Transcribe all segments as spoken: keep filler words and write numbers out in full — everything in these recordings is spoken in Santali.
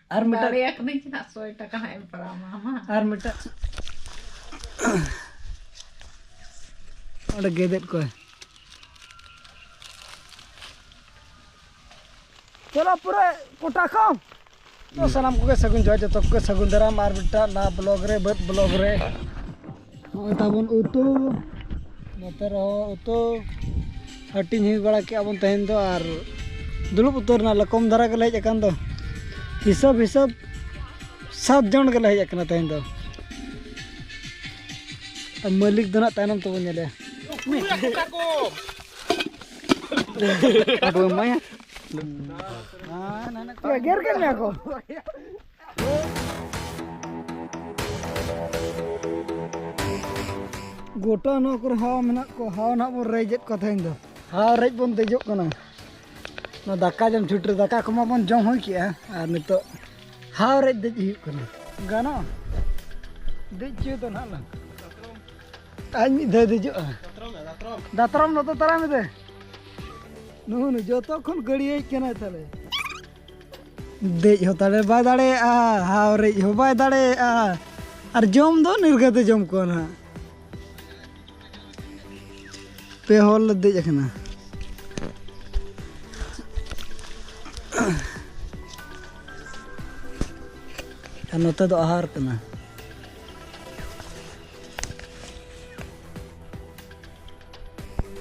ᱟᱨ ᱢᱤᱫᱴᱟᱝ ᱫᱟᱲᱮᱭᱟ ᱠᱟᱹᱱᱟᱹᱧ ᱪᱮᱫᱟᱜ ᱥᱚᱭ ᱴᱟᱠᱟ ᱦᱟᱸᱜ ᱮᱢ ᱯᱟᱲᱟᱣ ᱢᱟ, ᱢᱟ᱾ ᱟᱨ ᱢᱤᱫᱴᱟᱝ ᱚᱸᱰᱮ ᱜᱮᱫᱮᱫ ᱠᱚᱣᱟᱭ᱾ ᱪᱚᱞᱚ ᱯᱩᱨᱟᱹ ᱠᱚᱴᱟ ᱠᱷᱚᱱ᱾ ᱛᱚ ᱥᱟᱱᱟᱢ ᱠᱚᱜᱮ ᱥᱟᱹᱜᱩᱱ ᱡᱚᱦᱟᱨ, ᱡᱚᱛᱚ ᱠᱚᱜᱮ ᱥᱟᱹᱜᱩᱱ ᱫᱟᱨᱟᱢ ᱟᱨ ᱢᱤᱫᱴᱟᱝ ᱱᱟᱣᱟ ᱵᱞᱚᱜ ᱨᱮ, ᱵᱟᱹᱫᱽ ᱵᱞᱚᱜ ᱨᱮ᱾ ᱱᱚᱜᱼᱚᱭ ᱛᱟᱵᱚᱱ ᱩᱛᱩ, ᱱᱚᱛᱮ ᱨᱮᱦᱚᱸ ᱩᱛᱩ᱾ ᱦᱟᱹᱴᱤᱧ ᱦᱩᱭ ᱵᱟᱲᱟ ᱠᱮᱜᱼᱟ ᱵᱚᱱ ᱛᱮᱦᱮᱧ ᱫᱚ, ᱟᱨ ᱫᱩᱲᱩᱵ ᱩᱛᱟᱹᱨ ᱮᱱᱟ ᱞᱮ, ᱠᱚᱢ ᱫᱷᱟᱨᱟ ᱜᱮᱞᱮ ᱦᱮᱡ ᱟᱠᱟᱱ ᱫᱚ᱾ ᱦᱤᱥᱟᱹᱵ ᱦᱤᱥᱟᱹᱵ ᱥᱟᱛ ᱡᱚᱱ ᱜᱮᱞᱮ ᱦᱮᱡ ᱟᱠᱟᱱᱟ ᱛᱮᱦᱮᱧ ᱫᱚ᱾ ᱟᱨ ᱢᱟᱹᱞᱤᱠ ᱫᱚ ᱱᱟᱜ ᱛᱟᱭᱱᱚᱢ ᱛᱮᱵᱚᱱ ᱧᱮᱞᱮᱭᱟ᱾ ᱟᱵᱚ ᱮᱢᱟᱭᱟ᱾ ᱮᱜᱮᱨ ᱠᱮᱫ ᱢᱮᱭᱟ ᱠᱚ᱾ ᱜᱚᱴᱟ ᱱᱚᱣᱟ ᱠᱚᱨᱮ ᱦᱟᱣ ᱢᱮᱱᱟᱜ ᱠᱚᱣᱟ, ᱦᱟᱣ ᱱᱟᱦᱟᱜ ᱵᱚᱱ ᱨᱮᱡᱮᱫ ᱠᱚᱣᱟ ᱛᱮᱦᱮᱧ ᱫᱚ᱾ ᱦᱟᱣ ᱨᱮᱡ ᱵᱚᱱ ᱫᱮᱡᱚᱜ ᱠᱟᱱᱟ᱾ ᱱᱚᱣᱟ ᱫᱟᱠᱟ ᱡᱚᱢ ᱪᱷᱩᱴᱤ ᱨᱮ, ᱫᱟᱠᱟ ᱠᱚᱢᱟ ᱵᱚᱱ ᱡᱚᱢ ᱦᱩᱭ ᱠᱮᱜᱼᱟ, ᱟᱨ ᱱᱤᱛᱚᱜ ᱦᱟᱣ ᱨᱮᱡ ᱫᱮᱡ ᱦᱩᱭᱩᱜ ᱠᱟᱱᱟ᱾ ᱜᱟᱱᱚᱜᱼᱟ? ᱫᱮᱡ ᱦᱚᱪᱚᱭ ᱫᱚ ᱱᱟᱦᱟᱜ ᱞᱟᱝ᱾ ᱟᱡ ᱢᱤᱫ ᱫᱷᱟᱣ ᱫᱮᱡᱚᱜᱼᱟ᱾ ᱫᱟᱛᱨᱚᱢ ᱱᱚᱛᱮ ᱛᱟᱨᱟᱢ ᱮᱫᱟᱭ᱾ ᱱᱩᱜᱼᱩ ᱱᱩᱭ ᱡᱚᱛᱚ ᱠᱷᱚᱱ ᱜᱟᱹᱲᱭᱟᱹᱭᱤᱡ ᱠᱟᱱᱟᱭ ᱛᱟᱞᱮ᱾ ᱫᱮᱡ ᱦᱚᱸ ᱛᱟᱞᱮ ᱵᱟᱭ ᱫᱟᱲᱮᱭᱟᱜᱼᱟ, ᱦᱟᱣ ᱨᱮᱡ ᱦᱚᱸ ᱵᱟᱭ ᱫᱟᱲᱮᱭᱟᱜᱼᱟ, ᱟᱨ ᱡᱚᱢ ᱫᱚ ᱱᱤᱨᱜᱟᱹᱛᱮ ᱡᱚᱢ ᱠᱚᱣᱟ ᱱᱟᱦᱟᱜ᱾ ᱯᱮ ᱦᱚᱲ ᱞᱮ ᱫᱮᱡ ᱟᱠᱟᱱᱟ᱾ ᱟᱨ ᱱᱚᱛᱮ ᱫᱚ ᱟᱦᱟᱨ ᱠᱟᱱᱟ᱾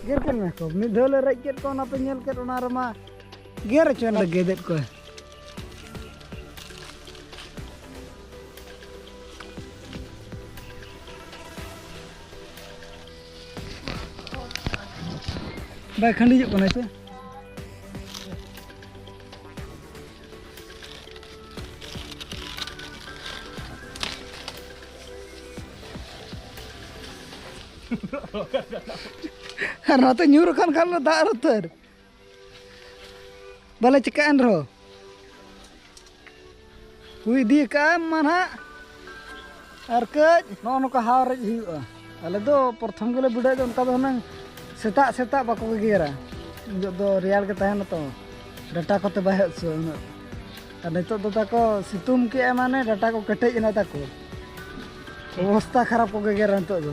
ᱜᱮᱨ ᱠᱮᱫ ᱢᱮᱭᱟ ᱠᱚ᱾ ᱢᱤᱫ ᱫᱷᱟᱣ ᱞᱮ ᱨᱮᱡ ᱠᱮᱫ ᱠᱚᱣᱟ, ᱚᱱᱟ ᱯᱮ ᱧᱮᱞ ᱠᱮᱫ, ᱚᱱᱟ ᱨᱮᱢᱟ ᱜᱮᱨ ᱦᱚᱪᱚᱭᱮᱱ ᱞᱮ ᱜᱮᱫᱮᱫ ᱠᱚᱣᱟ᱾ ᱵᱟᱭ ᱠᱷᱟᱹᱱᱰᱤᱡᱚᱜ ᱠᱟᱱᱟᱭ ᱥᱮ? ᱟᱨ ᱱᱚᱛᱮ ᱧᱩᱨ ᱟᱠᱟᱱ ᱠᱷᱟᱱ ᱫᱚ ᱫᱟᱜ ᱨᱮ ᱩᱛᱟᱹᱨ᱾ ᱵᱟᱞᱮ ᱪᱤᱠᱟᱹᱜᱼᱟ ᱮᱱ ᱨᱮᱦᱚᱸ᱾ ᱦᱩᱭ ᱤᱫᱤ ᱠᱟᱜᱼᱟ ᱢᱟ ᱱᱟᱦᱟᱜ᱾ ᱟᱨ ᱠᱟᱹᱡ ᱱᱚᱜᱼᱚ ᱱᱚᱝᱠᱟ ᱦᱟᱣ ᱨᱮᱡ ᱦᱩᱭᱩᱜᱼᱟ᱾ ᱟᱞᱮ ᱫᱚ ᱯᱨᱚᱛᱷᱚᱢ ᱜᱮᱞᱮ ᱵᱤᱰᱟᱹᱣᱮᱫ ᱫᱚ, ᱚᱱᱠᱟ ᱫᱚ ᱦᱩᱱᱟᱹᱝ ᱥᱮᱛᱟᱜ ᱥᱮᱛᱟᱜ ᱵᱟᱠᱚ ᱜᱮᱜᱮᱨᱟ᱾ ᱩᱱ ᱡᱚᱦᱚᱜ ᱫᱚ ᱨᱮᱭᱟᱲ ᱜᱮ ᱛᱟᱦᱮᱱᱟ ᱛᱚ, ᱰᱟᱴᱟ ᱠᱚᱛᱮ ᱵᱟᱭ ᱦᱟᱹᱥᱩᱣᱟ ᱩᱱᱟᱹᱜ᱾ ᱟᱨ ᱱᱤᱛᱚᱜ ᱫᱚ ᱛᱟᱠᱚ ᱥᱤᱛᱩᱝ ᱠᱮᱜᱼᱟᱭ, ᱢᱟᱱᱮ ᱰᱟᱴᱟ ᱠᱚ ᱠᱮᱴᱮᱡ ᱮᱱᱟ ᱛᱟᱠᱚ, ᱚᱵᱚᱥᱛᱟ ᱠᱷᱟᱨᱟᱯ ᱠᱚ ᱜᱮᱜᱮᱨᱟ ᱱᱤᱛᱚᱜ ᱫᱚ᱾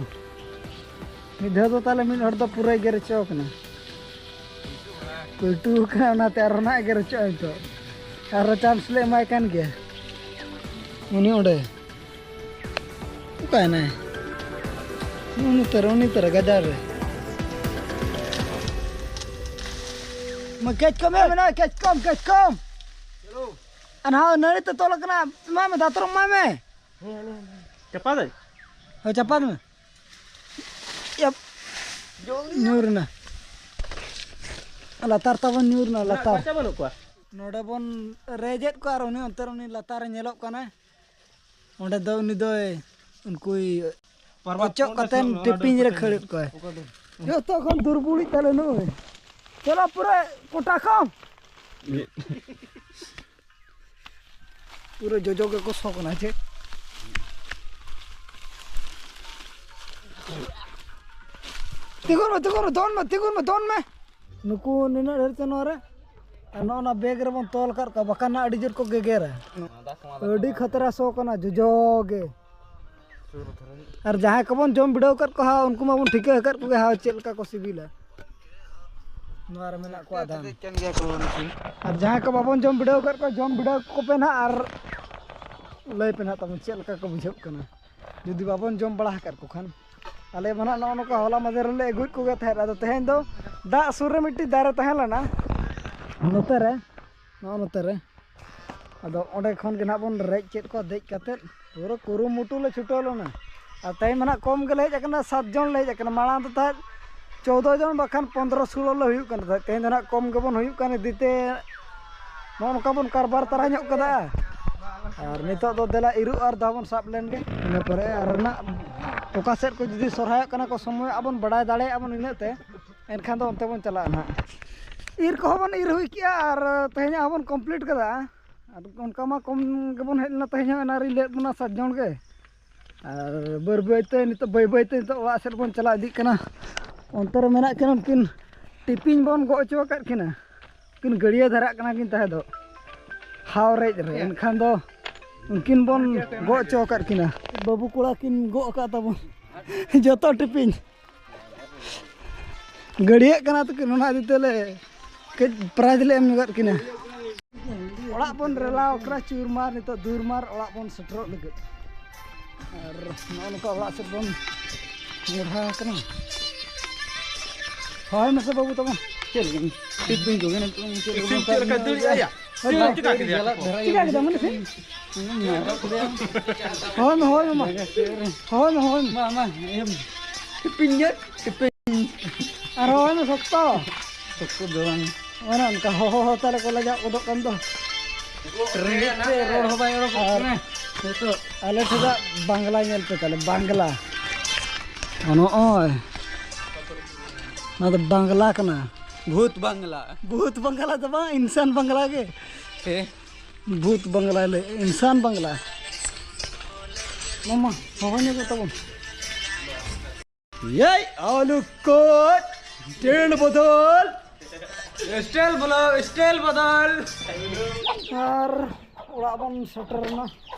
ᱢᱤᱫ ᱫᱷᱟᱣ ᱫᱚ ᱛᱟᱦᱞᱮ ᱢᱤᱫ ᱦᱚᱲ ᱫᱚ ᱯᱩᱨᱟᱹᱭ ᱜᱮᱨ ᱦᱚᱪᱚ ᱠᱟᱱᱟ, ᱯᱟᱹᱞᱴᱩ ᱠᱟᱱᱟ, ᱚᱱᱟᱛᱮ ᱟᱨᱦᱚᱸ ᱱᱟᱜ ᱮ ᱜᱮᱨ ᱦᱚᱪᱚᱜᱼᱟ ᱱᱤᱛᱚᱜ᱾ ᱟᱨᱦᱚᱸ ᱪᱟᱱᱥ ᱞᱮ ᱮᱢᱟᱭ ᱠᱟᱱ ᱜᱮᱭᱟ᱾ ᱩᱱᱤ ᱚᱸᱰᱮ ᱚᱠᱟᱭᱮᱱᱟᱭ? ᱩᱱᱤ ᱩᱛᱟᱹᱨ, ᱩᱱᱤ ᱩᱛᱟᱹᱨ ᱜᱟᱡᱟᱲ ᱨᱮ᱾ ᱢᱟ ᱠᱮᱪ ᱠᱚᱢ ᱮ ᱢᱮᱱᱟ, ᱠᱮᱪ ᱠᱚᱢ, ᱠᱮᱪ ᱠᱚᱢ᱾ ᱟᱨ ᱦᱟᱸ ᱱᱟᱹᱲᱤ ᱛᱮ ᱛᱚᱞ ᱟᱠᱟᱱᱟ, ᱮᱢᱟᱭ ᱢᱮ, ᱫᱟᱛᱨᱚᱢ ᱮᱢᱟᱭ ᱢᱮ᱾ ᱪᱟᱯᱟᱫ ᱟᱹᱧ? ᱦᱳᱭ, ᱪᱟᱯᱟᱫ ᱢᱮ᱾ ᱭᱟᱯ᱾ ᱧᱩᱨ ᱮᱱᱟ᱾ ᱞᱟᱛᱟᱨ ᱛᱟᱵᱚᱱ ᱧᱩᱨ ᱮᱱᱟ, ᱞᱟᱛᱟᱨ᱾ ᱵᱟᱹᱱᱩᱜ ᱠᱚᱣᱟ᱾ ᱱᱚᱰᱮ ᱵᱚᱱ ᱨᱮᱡᱮᱫ ᱠᱚᱣᱟ ᱟᱨ ᱩᱱᱤ ᱚᱱᱛᱮ ᱨᱮ ᱩᱱᱤ ᱞᱟᱛᱟᱨ ᱨᱮ ᱧᱮᱞᱚᱜ ᱠᱟᱱᱟᱭ᱾ ᱚᱸᱰᱮ ᱫᱚ ᱩᱱᱤ ᱫᱚᱭ ᱩᱱᱠᱩᱭ ᱯᱟᱨᱵᱟᱛ ᱚᱪᱚᱜ ᱠᱚ ᱚᱸᱰᱮ ᱠᱟᱛᱮᱱ ᱥᱩᱨ ᱚᱱᱟ ᱴᱤᱯᱤᱧ ᱨᱮ ᱰᱟᱹᱨ ᱠᱷᱟᱹᱲᱮᱫ ᱠᱚᱣᱟᱭ᱾ ᱚᱠᱟ ᱰᱟᱹᱨ? ᱡᱚᱛᱚ ᱠᱷᱚᱱ ᱫᱩᱨᱵᱩᱲᱤᱡ ᱛᱟᱞᱮ ᱱᱩᱭ᱾ ᱪᱚᱞᱚ ᱯᱩᱨᱟᱹ ᱠᱚᱴᱟ ᱠᱷᱚᱱ᱾ ᱯᱩᱨᱟᱹ ᱡᱚᱡᱚ ᱜᱮᱠᱚ ᱥᱚ ᱠᱟᱱᱟ ᱪᱮ᱾ ᱛᱤᱸᱜᱩᱱ ᱢᱮ, ᱛᱤᱸᱜᱩᱱ ᱢᱮ, ᱫᱚᱱ ᱢᱮ, ᱛᱤᱸᱜᱩᱱ ᱢᱮ, ᱫᱚᱱ ᱢᱮ᱾ ᱱᱩᱠᱩ ᱱᱤᱱᱟᱹᱜ ᱰᱷᱮᱨ ᱪᱮ ᱱᱚᱣᱟ ᱨᱮ, ᱟᱨ ᱱᱚᱜᱼᱚ ᱱᱚᱣᱟ ᱵᱮᱜᱽ ᱨᱮᱵᱚᱱ ᱛᱚᱞ ᱟᱠᱟᱫ ᱠᱚᱣᱟ, ᱵᱟᱠᱷᱟᱱ ᱱᱟᱜ ᱟᱹᱰᱤ ᱡᱳᱨ ᱠᱚ ᱜᱮᱜᱮᱨᱟ᱾ ᱟᱹᱰᱤ ᱠᱷᱟᱛᱨᱟ ᱥᱚ ᱠᱟᱱᱟ, ᱡᱚᱡᱚ ᱜᱮ᱾ ᱟᱨ ᱡᱟᱦᱟᱸᱭ ᱠᱚᱵᱚᱱ ᱡᱚᱢ ᱵᱤᱰᱟᱹᱣ ᱟᱠᱟᱫ ᱠᱚᱣᱟ, ᱩᱱᱠᱩ ᱢᱟᱵᱚᱱ ᱴᱷᱤᱠᱟᱹ ᱟᱠᱟᱫ ᱠᱚᱜᱮ, ᱦᱟᱣ, ᱪᱮᱫ ᱞᱮᱠᱟ ᱠᱚ ᱥᱤᱵᱤᱞᱟ᱾ ᱱᱚᱣᱟ ᱨᱮ ᱢᱮᱱᱟᱜ ᱠᱚᱣᱟ ᱟᱫᱷᱟᱱ᱾ ᱫᱮᱡ ᱠᱟᱱ ᱜᱮᱭᱟ ᱠᱚ ᱱᱩᱠᱩ᱾ ᱟᱨ ᱡᱟᱦᱟᱸᱭ ᱠᱚ ᱵᱟᱵᱚᱱ ᱡᱚᱢ ᱵᱤᱰᱟᱹᱣ ᱟᱠᱟᱫ ᱠᱚᱣᱟ, ᱡᱚᱢ ᱵᱤᱰᱟᱹᱣ ᱠᱚᱯᱮ ᱱᱟᱦᱟᱜ ᱟᱨ ᱞᱟᱹᱭ ᱯᱮ ᱱᱟᱦᱟᱜ ᱛᱟᱵᱚᱱ ᱪᱮᱫ ᱞᱮᱠᱟ ᱠᱚ ᱵᱩᱡᱷᱟᱹᱜ ᱠᱟᱱᱟ, ᱡᱩᱫᱤ ᱵᱟᱵᱚᱱ ᱡᱚᱢ ᱵᱟᱲᱟ ᱟᱠᱟᱫ ᱠᱚ ᱠᱷᱟᱱ᱾ ᱟᱞᱮ ᱢᱟ ᱱᱟᱦᱟᱜ ᱱᱚᱜᱼᱚ ᱱᱚᱝᱠᱟ ᱦᱚᱞᱟ ᱢᱟᱫᱷᱮᱨ ᱨᱮᱞᱮ ᱟᱹᱜᱩᱭᱮᱫ ᱠᱚᱜᱮ ᱛᱟᱦᱮᱸᱫ, ᱟᱫᱚ ᱛᱮᱦᱮᱧ ᱫᱚ ᱫᱟᱜ ᱥᱩᱨ ᱨᱮ ᱢᱤᱫᱴᱤᱡ ᱫᱟᱨᱮ ᱛᱟᱦᱮᱸ ᱞᱮᱱᱟ ᱱᱚᱛᱮ ᱨᱮ, ᱱᱚᱜᱼᱚ ᱱᱚᱛᱮ ᱨᱮ᱾ ᱟᱫᱚ ᱚᱸᱰᱮ ᱠᱷᱚᱱ ᱜᱮ ᱱᱟᱦᱟᱜ ᱵᱚᱱ ᱨᱮᱡ ᱠᱮᱫ ᱠᱚᱣᱟ, ᱫᱮᱡ ᱠᱟᱛᱮᱫ ᱯᱩᱨᱟᱹ ᱠᱩᱨᱩᱢᱩᱴᱩ ᱞᱮ ᱪᱷᱩᱴᱟᱹᱣ ᱞᱮᱱᱟ᱾ ᱟᱨ ᱛᱮᱦᱮᱧ ᱢᱟ ᱱᱟᱦᱟᱜ ᱠᱚᱢ ᱜᱮᱞᱮ ᱦᱮᱡ ᱟᱠᱟᱱᱟ, ᱥᱟᱛ ᱡᱚᱱ ᱞᱮ ᱦᱮᱡ ᱟᱠᱟᱱᱟ᱾ ᱢᱟᱲᱟᱝ ᱫᱚ ᱛᱟᱦᱮᱸᱫ ᱪᱳᱫᱽᱫᱳ ᱡᱚᱱ ᱵᱟᱠᱷᱟᱱ ᱯᱚᱱᱫᱽᱨᱚ ᱥᱳᱞᱳ ᱞᱮ ᱦᱩᱭᱩᱜ ᱠᱟᱱ ᱛᱟᱦᱮᱸᱫ᱾ ᱛᱮᱦᱮᱧ ᱫᱚ ᱱᱟᱦᱟᱜ ᱠᱚᱢ ᱜᱮᱵᱚᱱ ᱦᱩᱭᱩᱜ ᱠᱟᱱ ᱤᱫᱤ ᱛᱮ ᱱᱚᱜᱼᱚ ᱱᱚᱝᱠᱟ ᱵᱚᱱ ᱠᱟᱨᱵᱟᱨ ᱛᱟᱨᱟ ᱧᱚᱜ ᱠᱟᱫᱟ᱾ ᱟᱨ ᱱᱤᱛᱚᱜ ᱫᱚ ᱫᱮᱞᱟ ᱤᱨᱚᱜ ᱟᱨ ᱫᱟᱣ ᱵᱚᱱ ᱥᱟᱵ ᱞᱮᱱ ᱜᱮ, ᱤᱱᱟᱹ ᱯᱚᱨᱮ ᱟᱨ ᱱᱟᱜ ᱚᱠᱟ ᱥᱮᱫ ᱠᱚ ᱡᱩᱫᱤ ᱥᱚᱨᱦᱟᱭᱚᱜ ᱠᱟᱱᱟ ᱠᱚ, ᱥᱚᱢᱚᱭᱚᱜ ᱟᱵᱚᱱ, ᱵᱟᱲᱟᱭ ᱫᱟᱲᱮᱭᱟᱜᱼᱟ ᱵᱚᱱ ᱤᱱᱟᱹᱜ ᱛᱮ, ᱮᱱᱠᱷᱟᱱ ᱫᱚ ᱚᱱᱛᱮ ᱵᱚᱱ ᱪᱟᱞᱟᱜᱼᱟ ᱱᱟᱦᱟᱜ᱾ ᱤᱨ ᱠᱚᱦᱚᱸ ᱵᱚᱱ ᱤᱨ ᱦᱩᱭ ᱠᱮᱜᱼᱟ ᱟᱨ ᱛᱮᱦᱮᱧᱟᱜ ᱦᱚᱸ ᱵᱚᱱ ᱠᱚᱢᱯᱞᱤᱴ ᱠᱟᱫᱟ᱾ ᱟᱫᱚ ᱚᱱᱠᱟ ᱢᱟ ᱠᱚᱢ ᱜᱮᱵᱚᱱ ᱦᱮᱡ ᱞᱮᱱᱟ, ᱛᱮᱦᱮᱧ ᱦᱚᱸ ᱮᱱᱟᱝ ᱨᱤᱧ ᱞᱟᱹᱭᱟᱫ ᱵᱚᱱᱟ ᱥᱟᱛ ᱡᱚᱱ ᱜᱮ᱾ ᱟᱨ ᱵᱟᱹᱭ ᱵᱟᱹᱭ ᱛᱮ ᱱᱤᱛᱚᱜ, ᱵᱟᱹᱭ ᱵᱟᱹᱭ ᱛᱮ ᱱᱤᱛᱚᱜ ᱚᱲᱟᱜ ᱥᱮᱫ ᱵᱚᱱ ᱪᱟᱞᱟᱣ ᱤᱫᱤᱜ ᱠᱟᱱᱟ᱾ ᱚᱱᱛᱮ ᱨᱮ ᱢᱮᱱᱟᱜ ᱠᱤᱱᱟ ᱩᱱᱠᱤᱱ, ᱴᱤᱯᱤᱧ ᱵᱚᱱ ᱜᱚᱜ ᱦᱚᱪᱚ ᱟᱠᱟᱫ ᱠᱤᱱᱟ᱾ ᱩᱱᱠᱤᱱ ᱜᱟᱹᱲᱭᱟᱹ ᱫᱷᱟᱨᱟᱜ ᱠᱟᱱᱟ ᱠᱤᱱ ᱛᱟᱦᱮᱸ ᱫᱚ᱾ ᱴᱷᱟᱶ ᱨᱮᱡ ᱨᱮ, ᱮᱱᱠᱷᱟᱱ ᱫᱚ ᱩᱱᱠᱤᱱ ᱵᱚᱱ ᱜᱚᱜ ᱦᱚᱪᱚ ᱟᱠᱟᱫ ᱠᱤᱱᱟ᱾ ᱵᱟᱹᱵᱩ ᱠᱚᱲᱟ ᱠᱤᱱ ᱜᱚᱜ ᱟᱠᱟᱫ ᱛᱟᱵᱚᱱ ᱡᱚᱛᱚ ᱴᱤᱯᱤᱧ᱾ ᱜᱟᱹᱲᱭᱟᱹᱜ ᱠᱟᱱᱟ ᱛᱟᱹᱠᱤᱱ, ᱚᱱᱟ ᱤᱫᱤ ᱛᱮᱞᱮ ᱠᱟᱹᱡ prize ᱞᱮ ᱮᱢ ᱧᱚᱜᱟᱫ ᱠᱤᱱᱟ᱾ ᱚᱲᱟᱜ ᱵᱚᱱ ᱨᱮᱞᱟᱣ ᱠᱟᱱᱟ, ᱪᱩᱨᱢᱟᱨ ᱱᱤᱛᱚᱜ ᱫᱩᱨᱢᱟᱨ ᱚᱲᱟᱜ ᱵᱚᱱ ᱥᱮᱴᱮᱨᱚᱜ ᱞᱟᱹᱜᱤᱫ᱾ ᱟᱨ ᱱᱚᱜᱼᱚ ᱱᱚᱝᱠᱟ ᱚᱲᱟᱜ ᱥᱮᱫ ᱵᱚᱱ ᱢᱚᱦᱰᱟ ᱟᱠᱟᱱᱟ᱾ ᱦᱳᱭ ᱢᱟᱥᱮ ᱵᱟᱹᱵᱩ ᱛᱟᱵᱚᱱ᱾ ᱪᱮᱫ ᱞᱮᱠᱟ? ᱴᱤᱯᱤᱧ ᱠᱚᱜᱮ ᱱᱤᱛᱚᱜ ᱪᱮᱫ ᱞᱮᱠᱟ ᱪᱮᱫ ᱞᱮᱠᱟ ᱫᱟᱹᱲ ᱮᱫᱼᱟ ᱭᱟ? ᱦᱳᱭ, ᱪᱮᱫ ᱵᱟᱭ ᱪᱤᱠᱟ ᱠᱮᱫᱮᱭᱟ? ᱪᱤᱠᱟ ᱠᱮᱫᱟ ᱢᱟᱱᱮ ᱥᱮ? ᱦᱳᱭ ᱢᱮ, ᱦᱳᱭ ᱢᱮ, ᱢᱟ᱾ ᱦᱳᱭ ᱢᱮ, ᱦᱳᱭ ᱢᱮ᱾ ᱢᱟ, ᱢᱟ, ᱮᱢ᱾ ᱴᱤᱯᱤᱧ ᱧᱮᱞ, ᱴᱤᱯᱤᱧ᱾ ᱟᱨ ᱦᱳᱭ ᱢᱮ ᱥᱚᱠᱛᱚ᱾ ᱥᱚᱠᱛᱚ ᱫᱚ ᱵᱟᱝ᱾ ᱚᱱᱮ ᱚᱱᱠᱟ ᱦᱚᱦᱚ ᱦᱚᱦᱚ ᱛᱟᱞᱮ ᱠᱚ ᱞᱟᱡᱟᱣ ᱜᱚᱫᱚᱜ ᱠᱟᱱ ᱫᱚ᱾ ᱨᱮᱸᱜᱮᱡ ᱛᱮ ᱨᱚᱲ ᱦᱚᱸ ᱵᱟᱭ ᱚᱰᱚᱠᱚᱜ ᱟᱨ ᱠᱟᱱᱟ᱾ ᱱᱤᱛᱚᱜ ᱟᱞᱮ ᱴᱷᱮᱱᱟᱜ ᱵᱟᱝᱞᱟ ᱧᱮᱞ ᱯᱮ ᱛᱟᱞᱮ, ᱵᱟᱝᱞᱟ᱾ ᱱᱚᱜᱼᱚᱭ, ᱱᱚᱣᱟ ᱫᱚ ᱵᱟᱝᱞᱟ ᱠᱟᱱᱟ᱾ ᱵᱷᱩᱛ ᱵᱟᱝᱞᱟ᱾ ᱵᱷᱩᱛ ᱵᱟᱝᱞᱟ ᱫᱚ ᱵᱟᱝ, ᱤᱱᱥᱟᱱ ᱵᱟᱝᱞᱟ ᱜᱮ᱾ ᱦᱮᱸ᱾ ᱵᱷᱩᱛ ᱵᱟᱝᱞᱟ ᱞᱟᱹᱭ, ᱤᱱᱥᱟᱱ ᱵᱟᱝᱞᱟ᱾ ᱢᱟᱢᱟ, ᱦᱚᱦᱚ ᱧᱚᱜ ᱛᱟᱵᱚᱱ᱾ ᱭᱟᱭ ᱟᱞᱩ ᱠᱚ ᱴᱨᱮᱱᱰ ᱵᱚᱫᱚᱞ᱾ ᱥᱴᱟᱭᱤᱞ ᱵᱚᱫᱚᱞ, ᱥᱴᱟᱭᱤᱞ ᱵᱚᱫᱚᱞ᱾ ᱟᱨ ᱚᱲᱟᱜ ᱵᱚᱱ ᱥᱮᱴᱮᱨ ᱮᱱᱟ᱾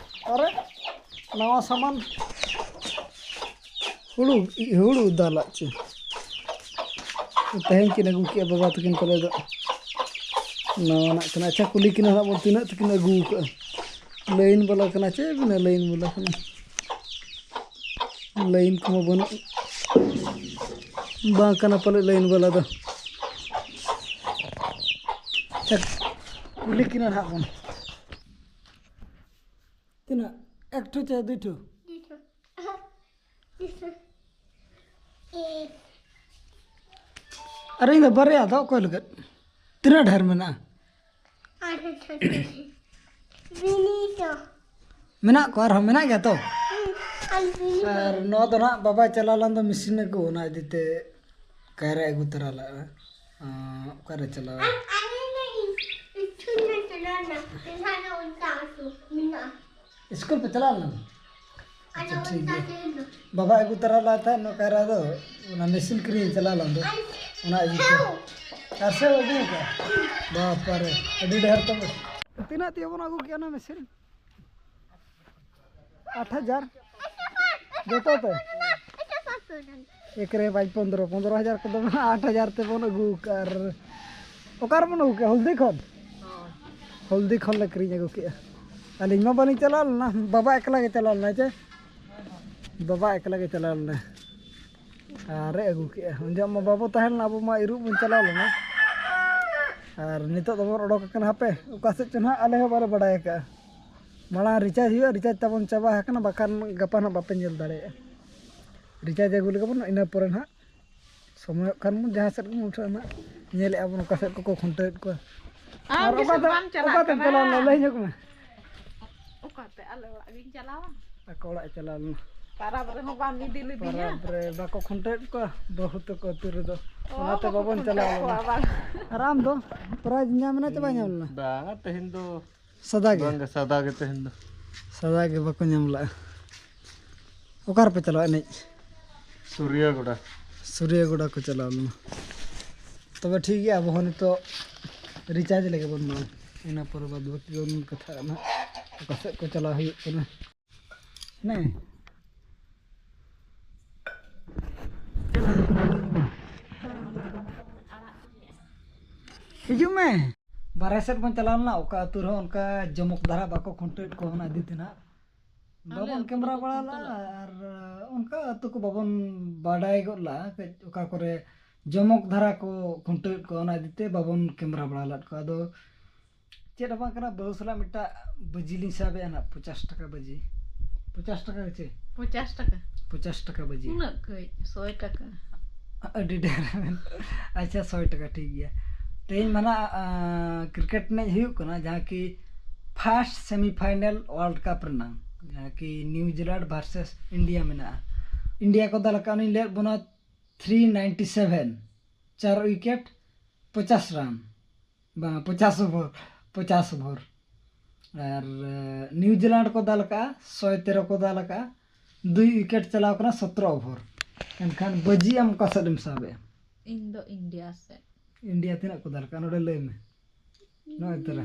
ᱟᱨᱮ, ᱱᱟᱣᱟ ᱥᱟᱢᱟᱱ᱾ ᱦᱩᱲᱩ, ᱦᱩᱲᱩ ᱫᱟᱞᱟᱜ ᱪᱮ? ᱛᱮᱦᱮᱧ ᱠᱤᱱ ᱟᱹᱜᱩ ᱠᱮᱜᱼᱟ ᱵᱟᱵᱟ ᱛᱟᱹᱠᱤᱱ ᱯᱟᱞᱮ ᱫᱚ᱾ ᱱᱟᱣᱟᱱᱟᱜ ᱠᱟᱱᱟ᱾ ᱟᱪᱪᱷᱟ, ᱠᱩᱞᱤ ᱠᱤᱱᱟ ᱦᱟᱸᱜ ᱵᱚᱱ, ᱛᱤᱱᱟᱹᱜ ᱛᱟᱹᱠᱤᱱ ᱟᱹᱜᱩ ᱠᱟᱜᱼᱟ᱾ ᱞᱟᱭᱤᱱ ᱵᱟᱞᱟ ᱠᱟᱱᱟ ᱪᱮ ᱵᱤᱱᱟᱹ ᱞᱟᱭᱤᱱ ᱵᱟᱞᱟ ᱠᱟᱱᱟ? ᱞᱟᱭᱤᱱ ᱠᱚᱢᱟ ᱵᱟᱹᱱᱩᱜ᱾ ᱵᱟᱝ ᱠᱟᱱᱟ ᱯᱟᱞᱮ ᱞᱟᱭᱤᱱ ᱵᱟᱞᱟ ᱫᱚ᱾ ᱟᱪᱪᱷᱟ, ᱠᱩᱞᱤ ᱠᱤᱱᱟ ᱦᱟᱸᱜ ᱵᱚᱱ᱾ ᱛᱤᱱᱟᱹᱜ? ᱮᱠ ᱴᱷᱩ ᱪᱮ ᱫᱩᱭ ᱴᱷᱩ? ᱟᱨ ᱤᱧ ᱫᱚ ᱵᱟᱨᱭᱟ ᱫᱚ ᱚᱠᱚᱭ ᱞᱟᱹᱜᱤᱫ? ᱛᱤᱱᱟᱹᱜ ᱰᱷᱮᱨ ᱢᱮᱱᱟᱜᱼᱟ? ᱢᱮᱱᱟᱜ ᱠᱚᱣᱟ ᱟᱨᱦᱚᱸ, ᱢᱮᱱᱟᱜ ᱜᱮᱭᱟ ᱛᱚ? ᱟᱨ ᱱᱚᱣᱟ ᱫᱚ ᱱᱟᱦᱟᱜ ᱵᱟᱵᱟᱭ ᱪᱟᱞᱟᱣ ᱞᱮᱱ ᱫᱚ ᱢᱮᱥᱤᱱ ᱟᱹᱜᱩ, ᱚᱱᱟ ᱤᱫᱤ ᱛᱮ ᱠᱟᱭᱨᱟ ᱟᱹᱜᱩ ᱛᱚᱨᱟ ᱞᱟᱜᱼᱟ᱾ ᱟᱸ, ᱚᱠᱟᱨᱮ ᱪᱟᱞᱟᱣ? ᱤᱥᱠᱩᱞ ᱯᱮ ᱪᱟᱞᱟᱣ ᱞᱮᱱᱟ? ᱟᱪᱪᱷᱟ, ᱴᱷᱤᱠ ᱜᱮᱭᱟ᱾ ᱵᱟᱵᱟ ᱟᱹᱜᱩ ᱛᱚᱨᱟ ᱞᱟᱜ ᱛᱟᱦᱮᱸᱫ ᱱᱚᱣᱟ ᱠᱟᱭᱨᱟ ᱫᱚ, ᱚᱱᱟ ᱢᱮᱥᱤᱱ ᱠᱤᱨᱤᱧ ᱪᱟᱞᱟᱣ ᱞᱮᱱ ᱫᱚ, ᱚᱱᱟ ᱤᱫᱤ ᱛᱮ᱾ ᱟᱨ ᱥᱮ ᱟᱹᱜᱩ ᱠᱟᱜᱼᱟ? ᱵᱟᱯᱟᱨᱮ, ᱟᱹᱰᱤ ᱰᱷᱮᱨ ᱛᱚᱵᱮ᱾ ᱛᱤᱱᱟᱹᱜ ᱛᱮ ᱵᱚᱱ ᱟᱹᱜᱩ ᱠᱮᱜᱼᱟ ᱚᱱᱟ ᱢᱮᱥᱤᱱ? ᱟᱴ ᱦᱟᱡᱟᱨ ᱡᱚᱛᱚ ᱛᱮ? ᱮᱠ ᱨᱮ ᱯᱟᱸᱪ ᱯᱚᱱᱫᱽᱨᱚ, ᱯᱚᱱᱫᱽᱨᱚ ᱦᱟᱡᱟᱨ ᱠᱚᱫᱚ ᱵᱟᱝ, ᱟᱴ ᱦᱟᱡᱟᱨ ᱛᱮᱵᱚᱱ ᱟᱹᱜᱩ ᱠᱟᱜᱼᱟ᱾ ᱟᱨ ᱚᱠᱟ ᱨᱮᱵᱚᱱ ᱟᱹᱜᱩ ᱠᱮᱜᱼᱟ? ᱦᱚᱞᱫᱤ ᱠᱷᱚᱱ? ᱦᱚᱞᱫᱤ ᱠᱷᱚᱱ ᱞᱮ ᱠᱤᱨᱤᱧ ᱟᱹᱜᱩ ᱠᱮᱜᱼᱟ᱾ ᱟᱹᱞᱤᱧ ᱢᱟ ᱵᱟᱹᱞᱤᱧ ᱪᱟᱞᱟᱣ ᱞᱮᱱᱟ, ᱵᱟᱵᱟ ᱮᱠᱞᱟ ᱜᱮ ᱪᱟᱞᱟᱣ ᱞᱮᱱᱟᱭ ᱪᱮ? ᱵᱟᱵᱟ ᱮᱠᱞᱟ ᱜᱮ ᱪᱟᱞᱟᱣ ᱞᱮᱱᱟᱭ ᱟᱨᱮ ᱟᱹᱜᱩ ᱠᱮᱜᱼᱟ᱾ ᱩᱱ ᱡᱚᱦᱚᱜ ᱢᱟ ᱵᱟᱵᱚ ᱛᱟᱦᱮᱸ ᱞᱮᱱᱟ, ᱟᱵᱚ ᱢᱟ ᱤᱨᱚᱜ ᱵᱚᱱ ᱪᱟᱞᱟᱣ ᱞᱮᱱᱟ᱾ ᱟᱨ ᱱᱤᱛᱚᱜ ᱫᱚᱵᱚᱱ ᱚᱰᱚᱠ ᱟᱠᱟᱱᱟ, ᱦᱟᱯᱮ ᱚᱠᱟ ᱥᱮᱫ ᱪᱚ ᱱᱟᱦᱟᱜ ᱟᱞᱮ ᱦᱚᱸ ᱵᱟᱞᱮ ᱵᱟᱲᱟᱭ ᱟᱠᱟᱜᱼᱟ᱾ ᱢᱟᱲᱟᱝ ᱨᱤᱪᱟᱨᱡᱽ ᱦᱩᱭᱩᱜᱼᱟ, ᱨᱤᱪᱟᱨᱡᱽ ᱛᱟᱵᱚᱱ ᱪᱟᱵᱟ ᱟᱠᱟᱱᱟ, ᱵᱟᱠᱷᱟᱱ ᱜᱟᱯᱟ ᱱᱟᱦᱟᱜ ᱵᱟᱯᱮ ᱧᱮᱞ ᱫᱟᱲᱮᱭᱟᱜᱼᱟ᱾ ᱨᱤᱪᱟᱨᱡᱽ ᱟᱹᱜᱩ ᱞᱮᱜᱮ ᱵᱚᱱ, ᱤᱱᱟᱹ ᱯᱚᱨᱮ ᱱᱟᱦᱟᱜ ᱥᱚᱢᱚᱭᱚᱜ ᱠᱷᱟᱱ ᱵᱚᱱ ᱡᱟᱦᱟᱸ ᱥᱮᱫ ᱜᱮᱵᱚᱱ ᱩᱴᱷᱟᱹᱜᱼᱟ ᱱᱟᱦᱟᱜ, ᱧᱮᱞᱮᱫᱼᱟ ᱵᱚᱱ ᱚᱠᱟ ᱥᱮᱫ ᱠᱚᱠᱚ ᱠᱷᱩᱱᱴᱟᱹᱣᱮᱫ ᱠᱚᱣᱟ᱾ ᱟᱢ ᱟᱨ ᱜᱮ ᱚᱠᱟ ᱥᱮ ᱛᱮ, ᱵᱟᱢ ᱪᱟᱞᱟᱜ ᱚᱠᱟ ᱛᱮᱢ ᱠᱟᱱᱟ? ᱪᱟᱞᱟᱣ ᱞᱮᱱᱟ? ᱞᱟᱹᱭ ᱧᱚᱜ ᱢᱮ᱾ ᱚᱠᱟᱛᱮ? ᱟᱞᱮ ᱚᱲᱟᱜ ᱜᱤᱧ ᱪᱟᱞᱟᱣᱟ᱾ ᱟᱠᱚ ᱚᱲᱟᱜ ᱮ ᱪᱟᱞᱟᱣ ᱞᱮᱱᱟ᱾ ᱯᱟᱨᱟᱵᱽ ᱨᱮᱦᱚᱸ ᱵᱟᱢ ᱤᱫᱤ ᱞᱤᱫᱤᱧᱟ᱾ ᱯᱟᱨᱟᱵᱽ ᱨᱮ ᱵᱟᱠᱚ ᱠᱷᱩᱱᱴᱟᱹᱣᱮᱫ ᱠᱚᱣᱟ ᱵᱟᱹᱦᱩ ᱛᱟᱠᱚ ᱟᱹᱛᱩ ᱨᱮᱫᱚ᱾ ᱚ, ᱚᱱᱟᱛᱮ ᱵᱟᱠᱚ ᱵᱟᱵᱚᱱ ᱠᱷᱩᱱᱴᱟᱹᱣ ᱪᱟᱞᱟᱣ ᱠᱚᱣᱟ ᱞᱮᱱᱟ᱾ ᱵᱟᱝ᱾ ᱟᱨ ᱟᱢ ᱫᱚ ᱯᱨᱟᱭᱤᱡᱽ ᱧᱟᱢ ᱮᱱᱟ ᱪᱮ ᱵᱟᱭ ᱧᱟᱢ ᱞᱮᱱᱟ? ᱵᱟᱝᱟ, ᱛᱮᱦᱮᱧ ᱫᱚ ᱥᱟᱫᱟ ᱜᱮ? ᱵᱟᱝᱜᱮ, ᱥᱟᱫᱟ ᱜᱮ ᱛᱮᱦᱮᱧ ᱫᱚ᱾ ᱥᱟᱫᱟ ᱜᱮ ᱵᱟᱠᱚ ᱧᱟᱢ ᱞᱮᱜᱼᱟ᱾ ᱚᱠᱟ ᱨᱮᱯᱮ ᱪᱟᱞᱟᱣ ᱮᱱᱮᱡ? ᱥᱩᱨᱭᱟᱹᱜᱚᱰᱟ᱾ ᱥᱩᱨᱭᱟᱹᱜᱚᱰᱟ ᱠᱚ ᱪᱟᱞᱟᱣ ᱞᱮᱱᱟ᱾ ᱛᱚᱵᱮ ᱴᱷᱤᱠ ᱜᱮᱭᱟ, ᱟᱵᱚ ᱦᱚᱸ ᱱᱤᱛᱚᱜ ᱨᱤᱪᱟᱨᱡᱽ ᱞᱮᱜᱮ ᱵᱚᱱ ᱢᱟ᱾ ᱤᱱᱟᱹ ᱯᱚᱨᱮ ᱵᱟᱫ ᱵᱟᱹᱠᱤ ᱵᱚᱱ ᱠᱟᱛᱷᱟᱜᱼᱟ ᱱᱟᱦᱟᱜ, ᱚᱠᱟ ᱥᱮᱫ ᱠᱚ ᱪᱟᱞᱟᱣ ᱦᱩᱭᱩᱜ ᱠᱟᱱᱟ᱾ ᱦᱮᱸ᱾ ᱦᱤᱡᱩᱜ ᱢᱮ᱾ ᱵᱟᱨᱦᱮ ᱥᱮᱫ ᱵᱚᱱ ᱪᱟᱞᱟᱣ ᱞᱮᱱᱟ, ᱚᱠᱟ ᱟᱹᱛᱩ ᱨᱮᱦᱚᱸ ᱚᱱᱠᱟ ᱡᱚᱢᱚᱠ ᱫᱷᱟᱨᱟ ᱵᱟᱠᱚ ᱠᱷᱩᱱᱴᱟᱹᱣᱮᱫ ᱠᱚᱣᱟ, ᱚᱱᱟ ᱤᱫᱤ ᱛᱮ ᱱᱟᱦᱟᱜ ᱟᱞᱮ ᱵᱟᱵᱚᱱ ᱟᱹᱛᱩ ᱠᱮᱢᱮᱨᱟ ᱨᱮᱫᱚ ᱵᱟᱲᱟ ᱠᱷᱩᱱᱴᱟᱹᱣ ᱞᱮᱫᱼᱟ᱾ ᱟᱨ ᱚᱱᱠᱟ ᱟᱹᱛᱩ ᱠᱚ ᱵᱟᱵᱚᱱ ᱵᱟᱰᱟᱭ ᱜᱚᱫ ᱞᱮᱫᱼᱟ, ᱠᱟᱹᱡ ᱚᱠᱟ ᱠᱚᱨᱮ ᱡᱚᱢᱚᱠ ᱫᱷᱟᱨᱟ ᱠᱚ ᱠᱷᱩᱱᱴᱟᱹᱣᱮᱫ ᱠᱚᱣᱟ, ᱚᱱᱟ ᱤᱫᱤ ᱛᱮ ᱵᱟᱵᱚᱱ ᱠᱮᱢᱮᱨᱟ ᱵᱟᱲᱟ ᱞᱮᱫ ᱠᱚᱣᱟ᱾ ᱟᱫᱚ ᱪᱮᱫ ᱦᱚᱸ ᱵᱟᱝ ᱠᱟᱱᱟ, ᱵᱟᱹᱦᱩ ᱥᱟᱞᱟᱜ ᱢᱤᱫᱴᱟᱜ ᱵᱟᱹᱡᱤ ᱞᱤᱧ ᱥᱟᱵᱮᱜᱼᱟ ᱱᱟᱦᱟᱜ, ᱯᱚᱪᱟᱥ ᱴᱟᱠᱟ ᱵᱟᱹᱡᱤ᱾ ᱯᱚᱪᱟᱥ ᱴᱟᱠᱟ ᱜᱮ ᱪᱮ? ᱯᱚᱪᱟᱥ ᱴᱟᱠᱟ᱾ ᱯᱚᱪᱟᱥ ᱴᱟᱠᱟ ᱵᱟᱹᱡᱤ᱾ ᱩᱱᱟᱹᱜ ᱠᱟᱹᱡ, ᱥᱚᱭ ᱴᱟᱠᱟ᱾ ᱟᱹᱰᱤ ᱰᱷᱮᱨ᱾ ᱟᱪᱪᱷᱟ, ᱥᱚᱭ ᱴᱟᱠᱟ, ᱴᱷᱤᱠ ᱜᱮᱭᱟ᱾ ᱛᱮᱦᱮᱧ ᱢᱟ ᱱᱟᱦᱟᱜ, ᱟᱸ, ᱠᱨᱤᱠᱮᱴ ᱮᱱᱮᱡ ᱦᱩᱭᱩᱜ ᱠᱟᱱᱟ, ᱡᱟᱦᱟᱸ ᱠᱤ ᱯᱷᱟᱥᱴ ᱥᱮᱢᱤᱯᱷᱟᱭᱱᱮᱞ ᱣᱟᱨᱞᱰ ᱠᱟᱯ ᱨᱮᱱᱟᱜ, ᱡᱟᱦᱟᱸ ᱠᱤ ᱱᱤᱭᱩᱡᱤᱞᱮᱱᱰ ᱵᱷᱟᱨᱥᱮᱥ ᱤᱱᱰᱤᱭᱟ ᱢᱮᱱᱟᱜᱼᱟ᱾ ᱤᱱᱰᱤᱭᱟ ᱠᱚ ᱫᱟᱞ ᱟᱠᱟᱫ, ᱩᱱᱤ ᱞᱟᱹᱭᱮᱫ ᱵᱚᱱᱟ ᱛᱷᱨᱤ ᱱᱟᱭᱤᱱᱴᱤ ᱥᱮᱵᱷᱮᱱ, ᱪᱟᱨ ᱩᱭᱠᱮᱴ, ᱯᱚᱪᱟᱥ ᱨᱟᱱ᱾ ᱵᱟᱝ, ᱯᱚᱪᱟᱥ ᱳᱵᱷᱚᱨ, ᱯᱚᱪᱟᱥ ᱳᱵᱷᱚᱨ᱾ ᱟᱨ, ᱮ, ᱱᱤᱭᱩᱡᱤᱞᱮᱱᱰ ᱠᱚ ᱫᱟᱞ ᱠᱟᱜᱼᱟ, ᱥᱚᱭ ᱛᱮᱨᱚ ᱠᱚ ᱫᱟᱞ ᱠᱟᱜᱼᱟ, ᱫᱩᱭ ᱩᱭᱠᱮᱴ ᱪᱟᱞᱟᱣ ᱠᱟᱱᱟ ᱥᱚᱛᱨᱚ ᱳᱵᱷᱚᱨ᱾ ᱮᱱᱠᱷᱟᱱ ᱵᱟᱹᱡᱤ ᱟᱢ ᱚᱠᱟ ᱥᱮᱫ ᱮᱢ ᱥᱟᱵᱮᱜᱼᱟ? ᱤᱧ ᱫᱚ ᱤᱱᱰᱤᱭᱟ ᱥᱮᱫ᱾ ᱤᱱᱰᱤᱭᱟ ᱛᱤᱱᱟᱹᱜ ᱠᱚ ᱫᱟᱞ ᱠᱟᱜᱼᱟ, ᱱᱚᱰᱮ ᱞᱟᱹᱭ ᱢᱮ᱾ ᱱᱚᱜᱼᱚᱭ ᱛᱚᱨᱟ᱾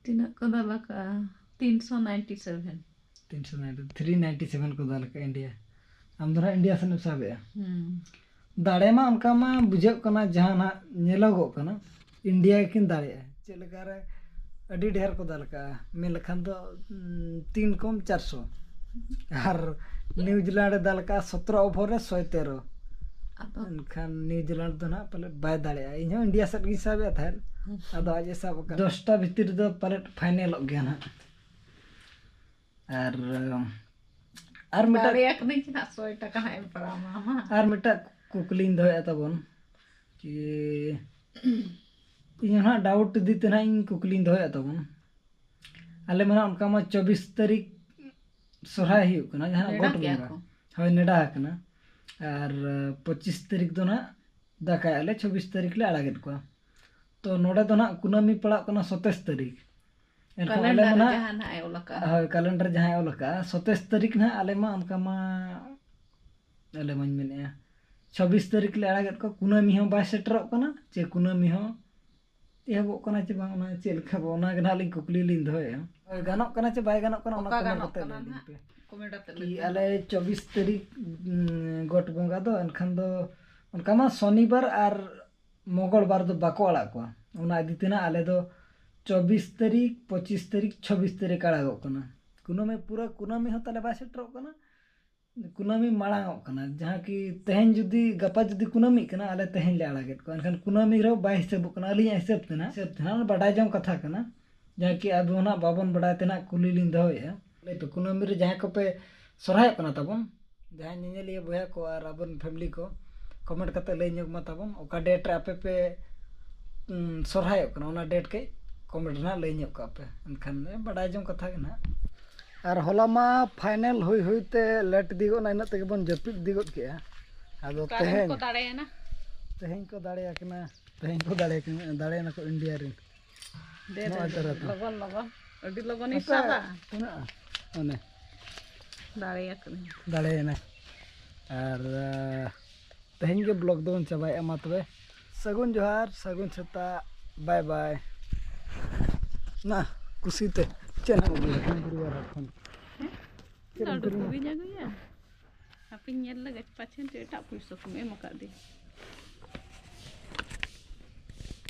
ᱛᱤᱱᱟᱹᱜ ᱠᱚ ᱫᱟᱞ ᱟᱠᱟᱜᱼᱟ? ᱛᱤᱱᱥᱚ ᱱᱟᱭᱤᱱᱴᱤ ᱥᱮᱵᱷᱮᱱ᱾ ᱛᱤᱱᱥᱚ ᱱᱟᱭᱤᱱᱴᱤ, ᱛᱷᱨᱤ ᱱᱟᱭᱤᱱᱴᱤ ᱥᱮᱵᱷᱮᱱ ᱠᱚ ᱫᱟᱞ ᱟᱠᱟᱫᱼᱟ ᱤᱱᱰᱤᱭᱟ᱾ ᱟᱢ ᱫᱚ ᱱᱟᱦᱟᱜ ᱤᱱᱰᱤᱭᱟ ᱥᱮᱫ ᱮᱢ ᱥᱟᱵᱮᱜᱼᱟ᱾ ᱦᱩᱸ᱾ ᱫᱟᱲᱮ ᱢᱟ ᱚᱱᱠᱟ ᱢᱟ ᱵᱩᱡᱷᱟᱹᱜ ᱠᱟᱱᱟ, ᱡᱟᱦᱟᱸ ᱱᱟᱦᱟᱜ ᱧᱮᱞᱚᱜᱚᱜ ᱠᱟᱱᱟ, ᱤᱱᱰᱤᱭᱟ ᱜᱮᱠᱤᱱ ᱫᱟᱲᱮᱭᱟᱜᱼᱟ᱾ ᱪᱮᱫ ᱞᱮᱠᱟ ᱨᱮ ᱟᱹᱰᱤ ᱰᱷᱮᱨ ᱠᱚ ᱫᱟᱞ ᱠᱟᱜᱼᱟ, ᱢᱮᱱ ᱞᱮᱠᱷᱟᱱ ᱫᱚ ᱩᱸ, ᱛᱤᱱ ᱠᱚᱢ ᱪᱟᱨᱥᱚ᱾ ᱟᱨ ᱱᱤᱭᱩᱡᱤᱞᱮᱱᱰ ᱮ ᱫᱟᱞ ᱠᱟᱜᱼᱟ ᱥᱚᱛᱨᱚ ᱳᱵᱷᱟᱨ ᱨᱮ ᱥᱚᱭ ᱛᱮᱨᱚ᱾ ᱟᱫᱚ ᱮᱱᱠᱷᱟᱱ ᱱᱤᱭᱩᱡᱤᱞᱮᱱᱰ ᱫᱚ ᱱᱟᱦᱟᱜ ᱯᱟᱞᱮ ᱵᱟᱭ ᱫᱟᱲᱮᱭᱟᱜᱼᱟ᱾ ᱤᱧ ᱦᱚᱸ ᱤᱱᱰᱤᱭᱟ ᱥᱮᱫ ᱜᱤᱧ ᱥᱟᱵᱮᱫ ᱛᱟᱦᱮᱸᱫ, ᱟᱫᱚ ᱟᱡ ᱮ ᱥᱟᱵ ᱟᱠᱟᱫ᱾ ᱫᱚᱥᱴᱟ ᱵᱷᱤᱛᱤᱨ ᱨᱮᱫᱚ ᱯᱟᱞᱮᱫ ᱯᱷᱟᱭᱱᱮᱞᱚᱜ ᱜᱮᱭᱟ ᱱᱟᱦᱟᱜ᱾ ᱟᱨ ᱟᱨ ᱢᱤᱫᱴᱟᱝ ᱫᱟᱲᱮᱭᱟᱜ ᱠᱟᱹᱱᱟᱹᱧ ᱪᱮᱫᱟᱜ ᱥᱚᱭ ᱴᱟᱠᱟ ᱦᱟᱸᱜ ᱮᱢ ᱯᱟᱲᱟᱣ ᱢᱟ ᱟᱢᱟ? ᱟᱨ ᱢᱤᱫᱴᱟᱝ ᱠᱩᱠᱞᱤᱧ ᱫᱚᱦᱚᱭᱮᱫ ᱛᱟᱵᱚᱱ ᱠᱤ ᱤᱧ ᱦᱚᱸ ᱱᱟᱦᱟᱜ ᱰᱟᱣᱩᱴ ᱤᱫᱤ ᱛᱮ ᱱᱟᱦᱟᱜ ᱤᱧ ᱠᱩᱠᱞᱤᱧ ᱫᱚᱦᱚᱭᱮᱫ ᱛᱟᱵᱚᱱ᱾ ᱟᱞᱮ ᱢᱟ ᱱᱟᱦᱟᱜ ᱚᱱᱠᱟ ᱢᱟ ᱪᱚᱵᱵᱤᱥ ᱛᱟᱹᱨᱤᱠᱷ ᱥᱚᱨᱦᱟᱭ ᱦᱩᱭᱩᱜ ᱠᱟᱱᱟ, ᱡᱟᱦᱟᱸ ᱱᱮᱰᱟ ᱜᱚᱴ ᱠᱮᱜᱼᱟ ᱵᱚᱸᱜᱟ᱾ ᱠᱚ᱾ ᱦᱳᱭ, ᱱᱮᱰᱟ ᱟᱠᱟᱱᱟ᱾ ᱟᱨ ᱯᱚᱸᱪᱤᱥ ᱛᱟᱹᱨᱤᱠᱷ ᱫᱚ ᱱᱟᱦᱟᱜ ᱫᱟᱠᱟᱭᱮᱫᱼᱟ ᱞᱮ, ᱪᱷᱚᱵᱵᱤᱥ ᱛᱟᱹᱨᱤᱠᱷ ᱞᱮ ᱟᱲᱟᱜᱮᱫ ᱠᱚᱣᱟ᱾ ᱛᱚ ᱱᱚᱰᱮ ᱫᱚ ᱱᱟᱦᱟᱜ ᱠᱩᱱᱟᱹᱢᱤ ᱯᱟᱲᱟᱜ ᱠᱟᱱᱟ ᱥᱚᱛᱮᱥ ᱛᱟᱹᱨᱤᱠᱷ᱾ ᱮᱱᱠᱷᱟᱱ ᱟᱞᱮ ᱠᱟᱞᱮᱱᱰᱟᱨ ᱢᱟ ᱨᱮ ᱱᱟᱦᱟᱜ ᱡᱟᱦᱟᱸ ᱱᱟᱦᱟᱜ ᱮ ᱚᱞ ᱟᱠᱟᱜᱼᱟ᱾ ᱦᱳᱭ, ᱠᱟᱞᱮᱱᱰᱟᱨ ᱡᱟᱦᱟᱸᱭ ᱚᱞ ᱟᱠᱟᱜᱼᱟ, ᱥᱚᱛᱮᱥ ᱛᱟᱹᱨᱤᱠᱷ ᱱᱟᱦᱟᱜ ᱟᱞᱮ ᱢᱟ ᱚᱱᱠᱟ ᱢᱟ, ᱟᱞᱮ ᱢᱟᱧ ᱢᱮᱱᱮᱫᱼᱟ, ᱪᱷᱚᱵᱵᱤᱥ ᱛᱟᱹᱨᱤᱠᱷ ᱞᱮ ᱟᱲᱟᱜᱮᱫ ᱠᱚᱣᱟ, ᱠᱩᱱᱟᱹᱢᱤ ᱦᱚᱸ ᱵᱟᱭ ᱥᱮᱴᱮᱨᱚᱜ ᱠᱟᱱᱟ, ᱪᱮ ᱠᱩᱱᱟᱹᱢᱤ ᱦᱚᱸ ᱮᱦᱚᱵᱚᱜ ᱠᱟᱱᱟ ᱪᱮ ᱵᱟᱝ, ᱚᱱᱟ ᱪᱮᱫ ᱞᱮᱠᱟ ᱵᱚ-, ᱚᱱᱟ ᱜᱮ ᱱᱟᱦᱟᱜ ᱞᱤᱧ ᱠᱩᱠᱞᱤ ᱞᱤᱧ ᱫᱚᱦᱚᱭᱮᱫᱼᱟ᱾ ᱦᱳᱭ, ᱜᱟᱱᱚᱜ ᱠᱟᱱᱟ ᱪᱮ ᱵᱟᱭ ᱜᱟᱱᱚᱜ ᱠᱟᱱᱟ, ᱚᱱᱟ ᱚᱠᱟ comment ᱜᱟᱱᱚᱜ ᱠᱟᱛᱮ ᱠᱟᱱᱟ ᱞᱟᱹᱭ ᱞᱤᱧ ᱱᱟᱦᱟᱜ ᱯᱮ᱾ comment ᱟᱛᱮ ᱠᱤ ᱞᱟᱹᱭ ᱯᱮ᱾ ᱟᱞᱮ ᱪᱚᱵᱵᱤᱥ ᱛᱟᱹᱨᱤᱠᱷ, ᱩᱸ, ᱜᱚᱴ ᱵᱚᱸᱜᱟ ᱫᱚ, ᱮᱱᱠᱷᱟᱱ ᱫᱚ ᱚᱱᱠᱟ ᱢᱟ ᱥᱚᱱᱤᱵᱟᱨ ᱟᱨ ᱢᱚᱝᱜᱚᱞᱵᱟᱨ ᱫᱚ ᱵᱟᱠᱚ ᱟᱲᱟᱜ ᱠᱚᱣᱟ᱾ ᱚᱱᱟ ᱤᱫᱤ ᱛᱮ ᱱᱟᱜ ᱟᱞᱮ ᱫᱚ ᱪᱚᱵᱵᱤᱥ ᱛᱟᱹᱨᱤᱠᱷ, ᱯᱚᱸᱪᱤᱥ ᱛᱟᱹᱨᱤᱠᱷ, ᱪᱷᱚᱵᱵᱤᱥ ᱛᱟᱹᱨᱤᱠᱷ ᱟᱲᱟᱜᱚᱜ ᱠᱟᱱᱟ᱾ ᱠᱩᱱᱟᱹᱢᱤ, ᱯᱩᱨᱟᱹ ᱠᱩᱱᱟᱹᱢᱤ ᱦᱚᱸ ᱛᱟᱞᱮ ᱵᱟᱭ ᱥᱮᱴᱮᱨᱚᱜ ᱠᱟᱱᱟ, ᱠᱩᱱᱟᱹᱢᱤ ᱢᱟᱲᱟᱝᱚᱜ ᱠᱟᱱᱟ᱾ ᱡᱟᱦᱟᱸ ᱠᱤ ᱛᱮᱦᱮᱧ ᱡᱩᱫᱤ, ᱜᱟᱯᱟ ᱡᱩᱫᱤ ᱠᱩᱱᱟᱹᱢᱤᱜ ᱠᱟᱱᱟ, ᱟᱞᱮ ᱛᱮᱦᱮᱧ ᱞᱮ ᱟᱲᱟᱜᱮᱫ ᱠᱚᱣᱟ, ᱮᱱᱠᱷᱟᱱ ᱠᱩᱱᱟᱹᱢᱤ ᱨᱮᱦᱚᱸ ᱵᱟᱭ ᱦᱤᱥᱟᱹᱵᱚᱜ ᱠᱟᱱᱟ᱾ ᱟᱹᱞᱤᱧᱟᱜ ᱦᱤᱥᱟᱹᱵ ᱛᱮ ᱱᱟᱜ, ᱦᱤᱥᱟᱹᱵ ᱛᱮ ᱱᱟᱜ, ᱵᱟᱰᱟᱭ ᱡᱚᱝ ᱠᱟᱛᱷᱟ ᱠᱟᱱᱟ, ᱡᱟᱦᱟᱸ ᱠᱤ ᱟᱵᱚ ᱱᱟᱜ ᱵᱟᱵᱚᱱ ᱵᱟᱰᱟᱭ ᱛᱮ ᱱᱟᱜ ᱠᱩᱞᱤ ᱞᱤᱧ ᱫᱚᱦᱚᱭᱮᱫᱼᱟ᱾ ᱞᱟᱹᱭ ᱯᱮ, ᱠᱩᱱᱟᱹᱢᱤ ᱨᱮ ᱡᱟᱦᱟᱸᱭ ᱠᱚᱯᱮ ᱥᱚᱨᱦᱟᱭᱚᱜ ᱠᱟᱱᱟ ᱛᱟᱵᱚᱱ, ᱡᱟᱦᱟᱸᱭ ᱧᱮᱧᱮᱞᱤᱭᱟᱹ ᱵᱚᱭᱦᱟ ᱠᱚ ᱟᱨ ᱟᱵᱚᱨᱮᱱ family ᱠᱚ, comment ᱠᱟᱛᱮ ᱞᱟᱹᱭ ᱧᱚᱜ ᱢᱟ ᱛᱟᱵᱚᱱ, ᱚᱠᱟ date ᱨᱮ ᱟᱯᱮ ᱯᱮ, ᱩᱸ, ᱥᱚᱨᱦᱟᱭᱚᱜ ᱠᱟᱱᱟ, ᱚᱱᱟ date ᱠᱟᱹᱡ comment ᱨᱮ ᱱᱟᱜ ᱞᱟᱹᱭ ᱧᱚᱜ ᱠᱟᱜ ᱯᱮ, ᱮᱱᱠᱷᱟᱱ ᱵᱟᱰᱟᱭ ᱡᱚᱝ ᱠᱟᱛᱷᱟ ᱜᱮ ᱱᱟᱜ᱾ ᱟᱨ ᱦᱚᱞᱟ ᱢᱟ final ᱦᱩᱭ ᱦᱩᱭ ᱛᱮ late ᱤᱫᱤ ᱜᱚᱫ ᱮᱱᱟ, ᱤᱱᱟᱹᱜ ᱛᱮᱜᱮ ᱵᱚᱱ ᱡᱟᱹᱯᱤᱫ ᱤᱫᱤ ᱜᱚᱫ ᱠᱮᱜᱼᱟ᱾ ᱟᱫᱚ ᱠᱟᱨᱮᱱ ᱛᱮᱦᱮᱧ, ᱠᱚ ᱫᱟᱲᱮᱭᱮᱱᱟ᱾ ᱛᱮᱦᱮᱧ ᱠᱚ ᱫᱟᱲᱮᱭᱟᱠᱤᱱᱟ, ᱛᱮᱦᱮᱧ ᱠᱚ ᱫᱟᱲᱮ, ᱫᱟᱲᱮᱭᱮᱱᱟ ᱠᱚ ᱤᱱᱰᱤᱭᱟ ᱨᱮᱱ᱾ ᱫᱮ, ᱱᱚᱜᱼᱚᱭ ᱫᱮ, ᱛᱚᱨᱟ ᱫᱮ, ᱛᱚ᱾ ᱞᱚᱜᱚᱱ, ᱞᱚᱜᱚᱱ᱾ ᱟᱹᱰᱤ ᱞᱚᱜᱚᱱᱤᱧ ᱟᱯᱮ ᱥᱟᱵᱟ᱾ ᱛᱤᱱᱟᱹᱜ? ᱚᱱᱮ᱾ ᱫᱟᱲᱮᱭᱟᱠᱟᱹᱱᱟᱹᱧ᱾ ᱫᱟᱲᱮᱭᱮᱱᱟ᱾ ᱟᱨ, ᱟᱸ, ᱛᱮᱦᱮᱧ ᱜᱮ vlog ᱫᱚᱵᱚᱱ ᱪᱟᱵᱟᱭᱮᱫᱼᱟ᱾ ᱢᱟ ᱛᱚᱵᱮ, ᱥᱟᱹᱜᱩᱱ ᱡᱚᱦᱟᱨ, ᱥᱟᱹᱜᱩᱱ ᱥᱮᱛᱟᱜ, bye bye᱾ ᱱᱟ ᱠᱩᱥᱤᱛᱮ ᱪᱮᱫ ᱮᱢ ᱟᱹᱜᱩᱭᱟ ᱠᱷᱚᱱ? ᱪᱮᱫ ᱮᱢ ᱞᱟᱹᱰᱩ ᱠᱤᱨᱤᱧᱟ? ᱠᱚᱜᱮᱧ ᱟᱹᱜᱩᱭᱟ᱾ ᱦᱟᱯᱮᱧ ᱧᱮᱞ ᱞᱮᱜᱮ ᱯᱟᱪᱷᱮᱱ ᱪᱚ ᱮᱴᱟᱜ ᱯᱩᱭᱥᱟᱹ ᱠᱚᱢ ᱮᱢ ᱟᱠᱟᱫᱤᱧ᱾